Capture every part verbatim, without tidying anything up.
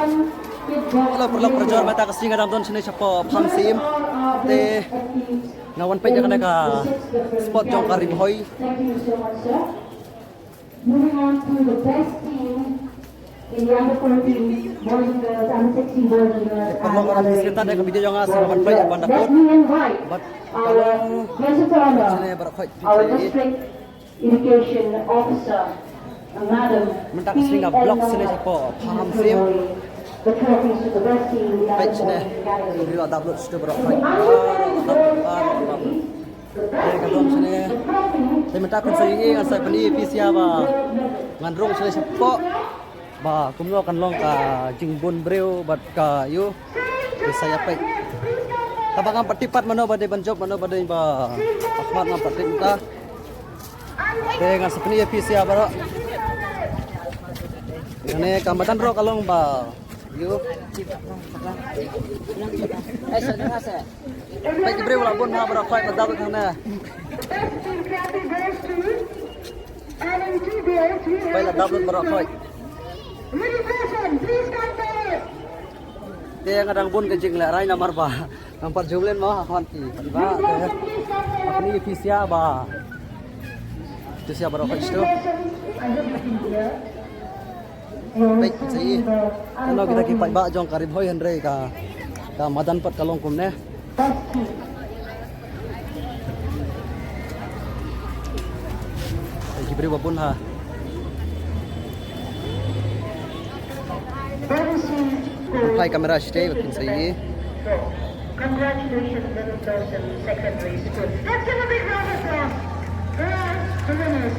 Hello, paralok parajor, mynta ka sngi nga dang don shane shapoh Phamsim. Te nga wan peit ïa kane ka sport jong ka Ri Bhoi. Moving on to the best team in the under fourteen boys and girls, under sixteen boys and girls, and the under eighteen. Paralok, ka video jong nga sa wan peit ban da. Let me invite our guest of honor, our district education officer, Madam P L Nongmat, to present the trophies to the best team in the under fourteen category. Peit shane. Video la da upload shane baroh khoit. Baroh khoit. Te ka don shane. Te mynta khunsei ïa ngi, ngan sa pyni ïa phi sha ba ngan rung shane shapoh. Ba kumno kan long ka jingbun briew bad ka ïu. Te sa ïa peit. Te ba ngam pat tip pat mano ba dei ban jop, mano ba dei ba khmat, ngam pat tip mynta. Te ngan sa pyni ïa phi sha baroh. Kane ka madan ruh ka long ba ïu. Peit ki briew la bun ha baroh khoit, la dap lut hangne. Peit, la dap lut baroh khoit. Te nga dang bun ka jinglehrain namar ba ngam pat ju len mo ha khmat ki. Ba te ha khmat ki phi sha ba. Phi sha baroh khoit sha tu. Peit, sa ïa. Kano kita ki paidbah jong ka Ri Bhoi, hynrei ka, ka madan pat ka long kumne. Peit ki briew ba bun ha. Phai camera shatei ba kin sa ïa. Congratulations, Little Blossom Secondary School. Let's give a big round of applause for the winners.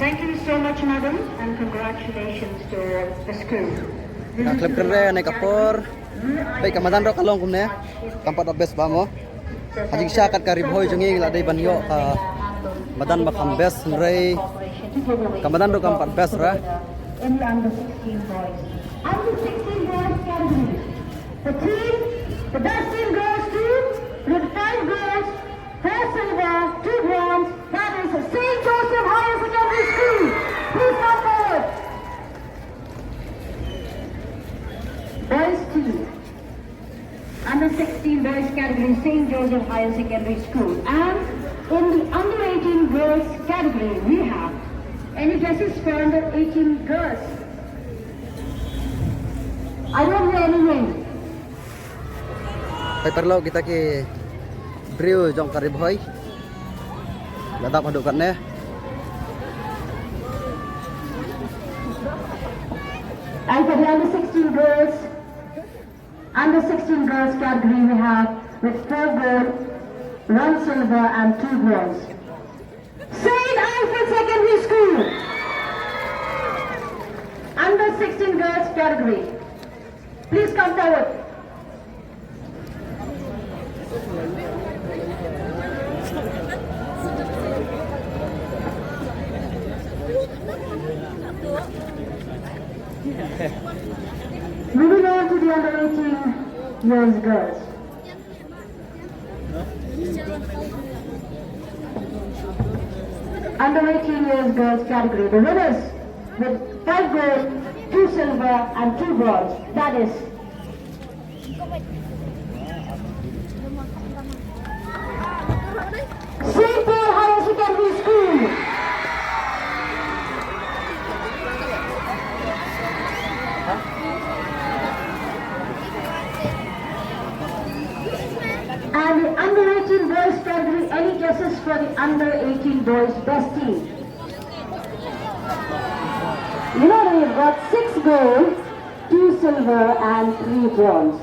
Thank you so much, madam, and congratulations to the school. Ka khlem kren re ne ka por. Peit ka madan ruh ka long kumne. Kam pat da best ba mo. Ha jingshisha kat ka Ri Bhoi jong ngi la dei ban ïoh ka madan ba kham best, hynrei ka madan ruh kam pat best re. In the under sixteen boys. Under sixteen boys category. The team, the best team goes to, with five goals, four silver, two bronze, that is Saint Joseph Higher Secondary School. Please come forward. Boys team. Under sixteen boys category, Saint Joseph Higher Secondary School. And in the under eighteen girls category, we have, any guesses for under eighteen girls? I don't hear any name. Peit paralok, kita ki briew jong ka Ri Bhoi. La dap haduh katne. And for the under sixteen girls, under sixteen girls category, we have with four gold, one silver and two bronze. Saint Alfred Secondary School. Under sixteen girls category. Please come forward. Moving on to the under eighteen years girls. Under eighteen years girls category. The winners with five gold, two silver and two bronze. That is Saint Paul Higher Secondary School. And the under eighteen boys category, any guesses for the under eighteen boys best team? You know, they've got six gold, two silver and three bronze.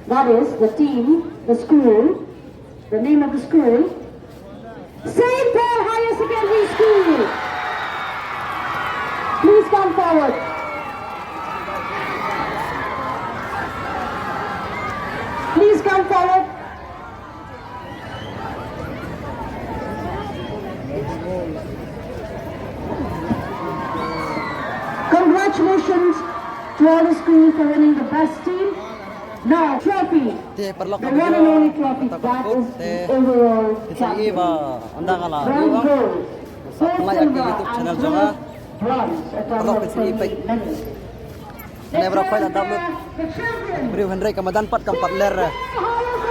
That is the team, the school, the name of the school, Saint Paul Higher Secondary School. Please come forward. Please come forward. Congratulations to all the schools for winning the best team. Now, trophy. Te paralok, the one and only trophy, that is the overall champion. Te phi sa ïohi ba ynda nga la ïoh, sa pynlait ïa ki YouTube channel jong nga. Paralok, phi sa ïohi, peit. Bro, khoi la dap lut. Briew hynrei ka madan pat kam pat ler re.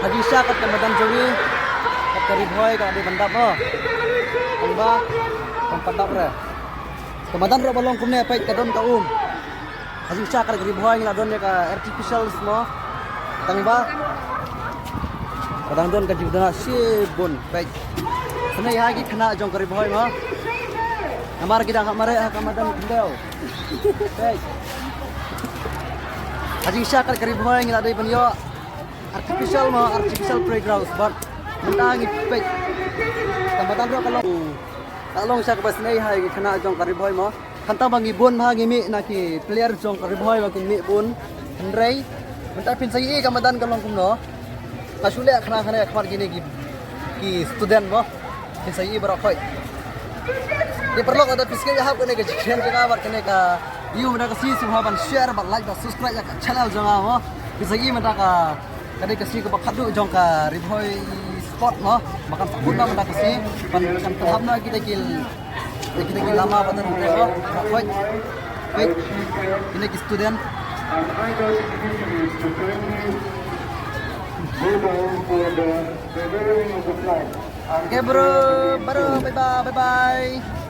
Ha jingshisha kat ka madan jong ngi, kat ka Ri Bhoi ka dei ban dap mo. Tang ba kam pat dap re. Ka madan ruh ba long kumne, peit ka don ka um. Ha jingshisha kat ka Ri Bhoi ngi la don ïa ka artificial mo. Tang ba ka dang don ka jingduna shibun, peit. Sngewbha ïa ki khynnah jong ka Ri Bhoi mo. Namar ki dang hap mareh ha ka madan khyndew. Peit. Ha jingshisha kat ka Ri Bhoi ngi la dei ban ïoh artificial mo, artificial playground, but mynta ngi peit. Ka madan ruh ka long, ka long sha kaba sngewbha ïa ki khynnah jong ka Ri Bhoi mo. Hangta ba ngi bun bha ngi mih na ki player jong ka Ri Bhoi ba kin mih bun. Hynrei mynta phin sa ïohi ka madan ka long kumno. Nga shu leh khana khana ïa khmat kine ki, ki student mo. Phin sa ïohi baroh khoit. Ki paralok, lada phi sngewbha ïa hap kane ka jingkren jong nga bad kane ka ïu mynta ka sngi, sngewbha ban share bad like bad subscribe ïa ka channel jong nga mo. Phin sa ïohi mynta ka, ka dei ka sngi kaba khatduh jong ka Ri Bhoi Sport mo. Ba kan sa kut na mynta ka sngi ban, kan pynhap na kita ki, kita ki lama ba tan mo. Baroh khoit. Peit, kine ki student. Okay bro, bro, bye bye, bye bye.